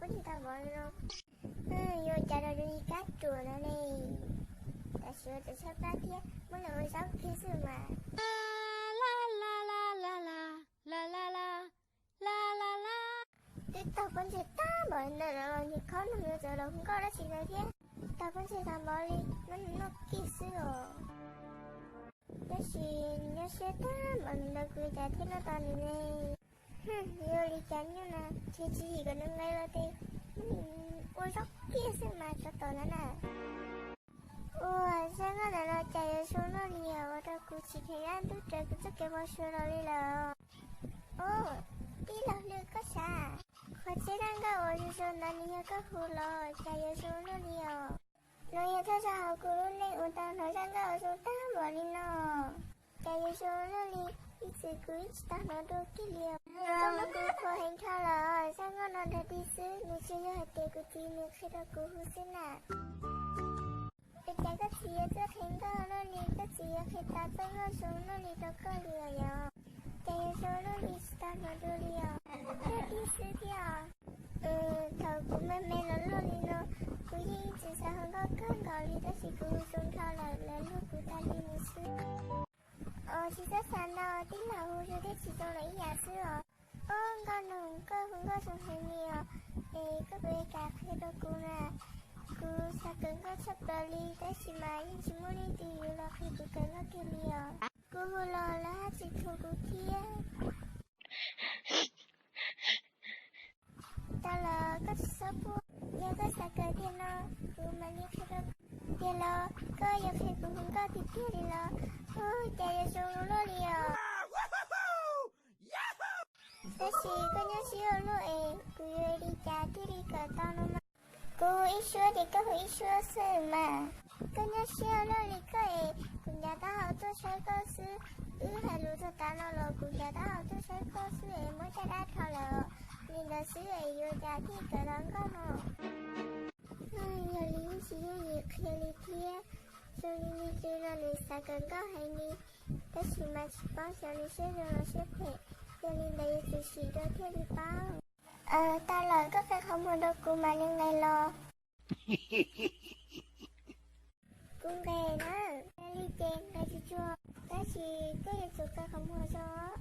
tsis tau npaum li no. Yuav ua cas rau yus li kab ruam no ne. Tam sim ua txawm tshaib plab thiab muab lawv ua zaub kiag xwb mas. Twb taug pob ntseg tag npaum li ntawd los nws khob noog yuav txawv los hu nkauj dab tsi ntawd thiab. Taug pob ntseg tag npaum li muab nws noj kiag xwb os. Tab sis nws nyob siab tag npaum li ntawd kuv cas thiaj noj tau nws ne. Yuav li cas nyuj na, ntshe tsis yim kom nws nqe los ces muab nws ua zaub kiag xwb mas tso tau na na. Ua zaj nkauj ntawm no cas yuav zoo luaj li os, ua rau kuv tsis kheev zaj ntuj raws kuv txoj kev npau suav los li lawm. Ua, tij laug Lwj koj sav, qhov txhia zaj nkauj uas zoo zoo ntawd nws yog koj hu los cas yuav zoo luaj li os. No yog thawj zaug hauv kuv lub neej uas tau hnov zaj nkauj uas zoo tag npaum li no. Cas yuav zoo luaj li, ib txwm kuv ib tsis tau hnov dua kiag li os. Koj muab kuv khuv heev dhau lawm, zaj nkauj no dhau ti xwb, nws tsuas yog hais tias kuv txiv nws qhia rau kuv hu xwb na. Ua cas koj txiv yuav txawj qhia nkauj luaj li, koj txiv yuav qhia tau txoj nkauj zoo luaj li rau koj li os yom? Cas yuav zoo luaj li tsis tau hnov dua li os. Koj tij xwb thiab os. Thaum kuv me me los luaj li no, kuv yeej ib txwm xav hu nkauj kawg nkaus li tab sis kuv hu zoo dhau lawm lawv luag kuv tas li mus xwb. Os tsis txhob xav ntau, tij laug hu zoo thiab tsis zoo los ib yam xwb os. Ob nkauj noog koj hu nkauj zoo heev li os. Es koj puas kam qhia rau kuv na? Kuv xav kawm nkauj tshaj plaws li tab sis mas yeej tsis muaj leej twg yuav los qhia kuv kawm nkauj kiag li os. Kuv hu los lawv haj tsis thuam kuv thiab. Tau los koj tsis txhob quaj, yog koj xav kawm tiag no, kuv mam li qhia rau. Tiag los koj yuav qhia kuv hu nkauj tiag tiag li los? Hu cas yuav zoo luaj li os. Tab sis koj nyob siab ua luaj es kuv yuav li cas thiaj li kawm tau no mas. Kuv hu ib suab ces koj hu ib suab xwb mas. Koj nyob siab ua luaj li koj es kuv ncav taub hau tuaj saib koj xwb. Wb hais lus txog tav no los kuv ncav taub hau tuaj saib koj xwb es muab caj dab rho lawm. Li ntawd xwb es yuav cas thiaj kawm tau nkauj no. Yog li yeej tsis yooj yim qhia li thiab. Zoo li me kwv no nws xav kawm nkauj heev li, tab sis mas tsis paub xyov nws siab zoo los siab phem. Yog li ntawd yuav tsum sim dua thiaj li paub. Tau lawm, koj qhia qhov muag rau kuv mam li nqes los. Kuv nqes na. Yog li ces nqes tsuag tsuag, tab sis koj yuav tsum qhia qhov muag rau.